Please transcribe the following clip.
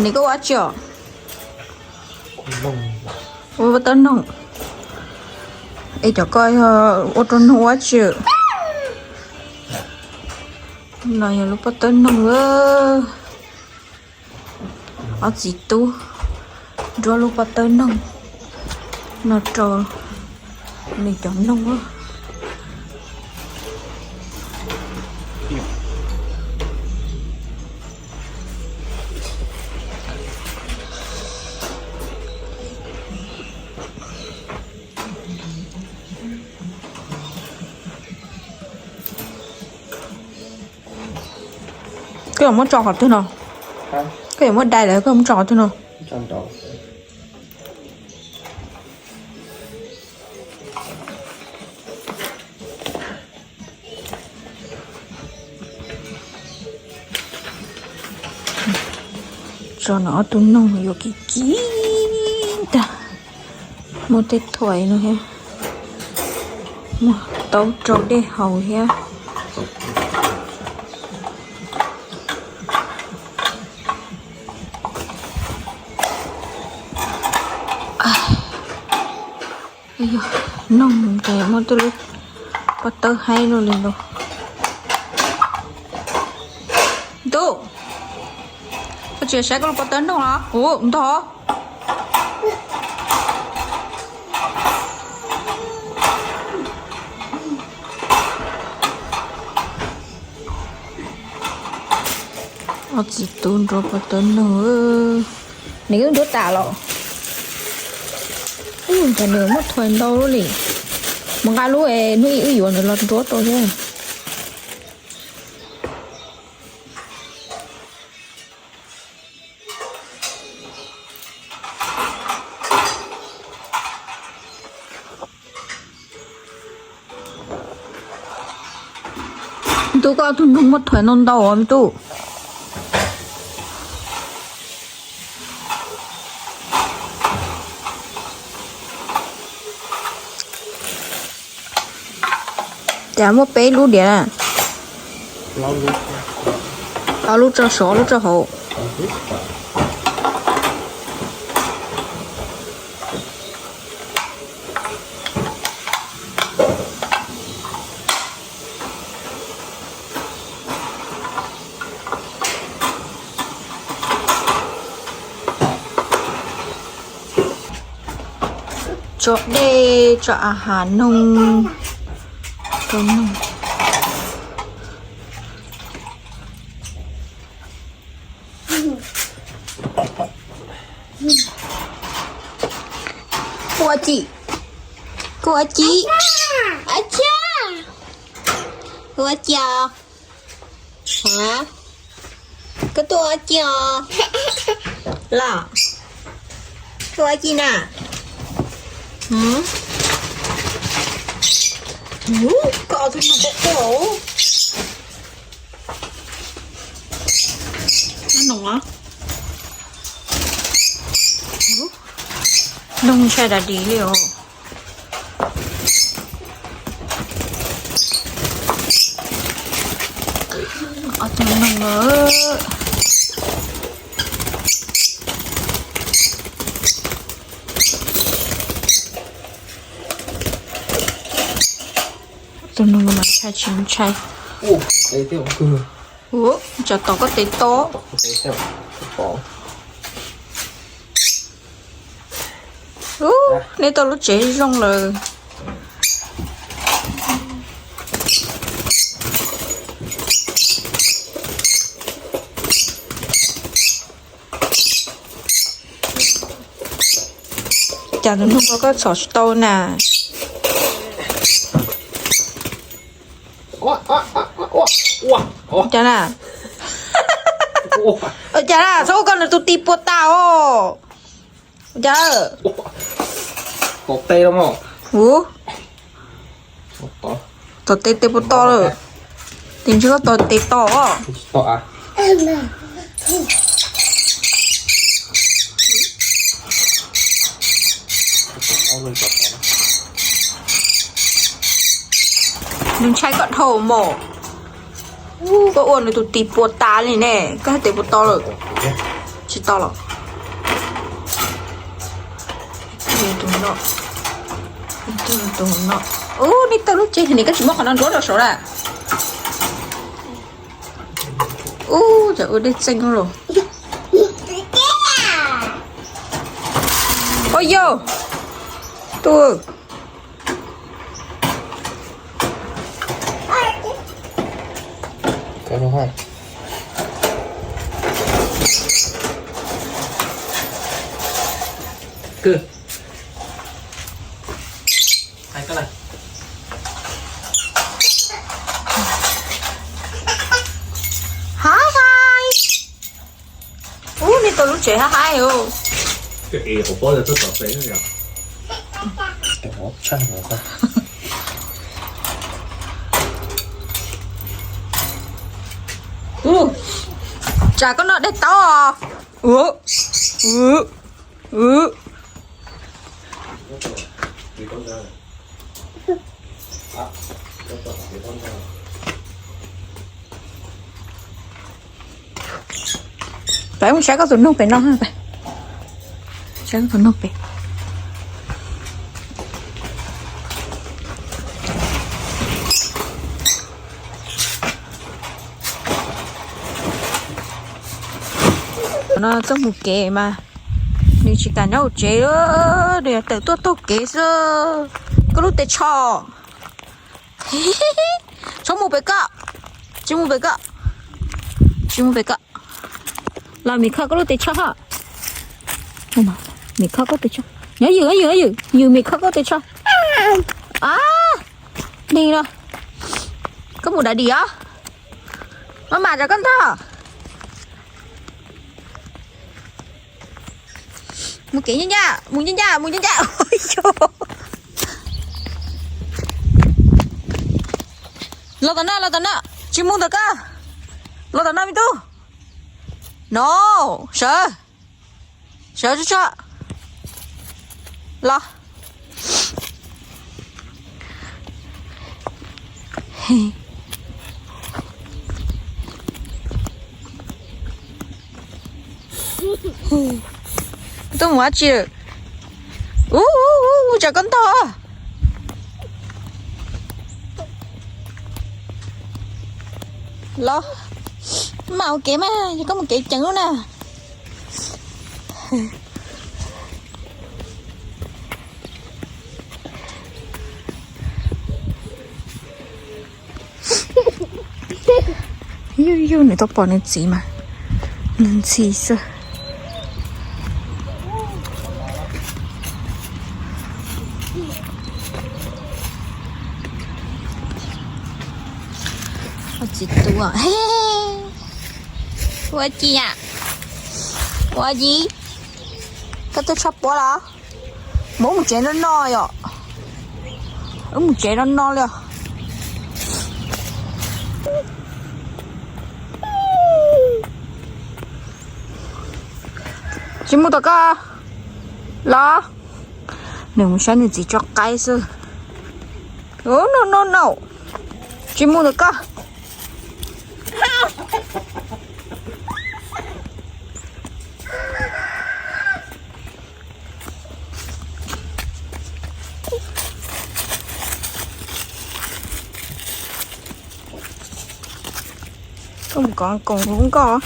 Nim koj ua dab tsi os? Ua pob tawb noog. Es cov ko yog ua rau noog ua dab tsi? No yog lub pob tawb noog. Ob txiv tub nruab lub pob tawb noog no rau nws cov noog. Koj yuav muab tso qhov twg no? Koj yuav muab dai lawm koj yuav muab tso qhov twg no? Tso no ob tug noog yuav kiv kiv ntag. Muaj tej thuam no thiab, muaj taub rau dej haus thiab. Noog ces muaj tej lub pob tawb haib luaj li los. Tub, koj tsis saib koj lub pob tawb noog los? Ua ntog. Ob txiv tub nruab pob tawb noog. Nws wb nruab tas los? Ub, cas nws muab thuav ntau lub li. Mus nqa lub es hnub ib wb yuav ntawd los nruab rau thiab. Tub, koj ob tug noog muab thuav ntau ntau os me tub. Cas muaj peb lub diam na. Ob lub tso saum, ob lub tso hauv. Tso dej, tso a has noog rau noog. Kuv ua ci, kuv ua ci, ua ci, kuv ua ci os. Hov, koj tuaj ua ci os los? Koj ua ci na? Koj ua tus noog quaj quaj. Noog, noog ntshai da di li os. Ob tug noog, tus noog mas ntshai tsis ntshai. Ua, tsam tom koj tes to. Ub, neb tau lub tsev zoo lawm. Cas tus noog ko koj txhom tsis tau na? Cas na? Cas na, txhob ua koj nws tus tis puas tas os. Cas? Ub, tom tes tes puas to lawm. Tes ntshe koj tom tes to os. Nws ntshai koj dhau mos. Koj ua nws tus tis puas tas li ne, koj hais tes puas to lawm. Tsis tau los. Tus no, tus no. Ub, nej tau lub tsev nim koj tsis muab qhov no ntsuab rau saud lawm. Ub, cas ua dej txeej los. Ua yog tus Haib haib. Ub, nej tau lub tsev haib haib os. Ub, tsam koj noj dej taub os. Ub, ub, ub. Peb mus saib koj tus noog pem no, saib koj tus noog pem. No txoj mus kev mas nws tsis kam nyob hauv tsev, nws tawm tuaj taug kev xwb. Koj lub tes tsho. Txhob mus pem koj, tsis mus pem koj, tsis mus pem koj. Los Mim kho koj lub tes tsho ho. Mim kho koj tes tsho. Nyob ywm ywm ywm, Mim kho koj tes tsho. Ab, neeg no, koj mus dav dim os. Maj mam rau koj ntog. Mus kev ncaj ncaj, mus ncaj ncaj, mus ncaj ncaj. Los tom no, los tom no, tsis mus ntawm koj. Los tom no me tub. No, sawv, sawv tsuag tsuag. Los. Tuaj mus dab tsi? Ub ub ub, tsam koj ntog. Los, mam mus kev mas, yog koj mus kev ceev lub na. Yug yug nws tau pom nws txiv mas nws ntxhi xwb. Txiv tub, ua ci na, ua ci, koj tuaj tshaj puab los? Mus mus tsev no no yom. Wb mus tsev no no li os. Tsis mus tom koj los? Nws mus saib nws txiv tso qaib xwb. No no no, tsis mus tom koj. Koj mus kov koom hauv nkoj.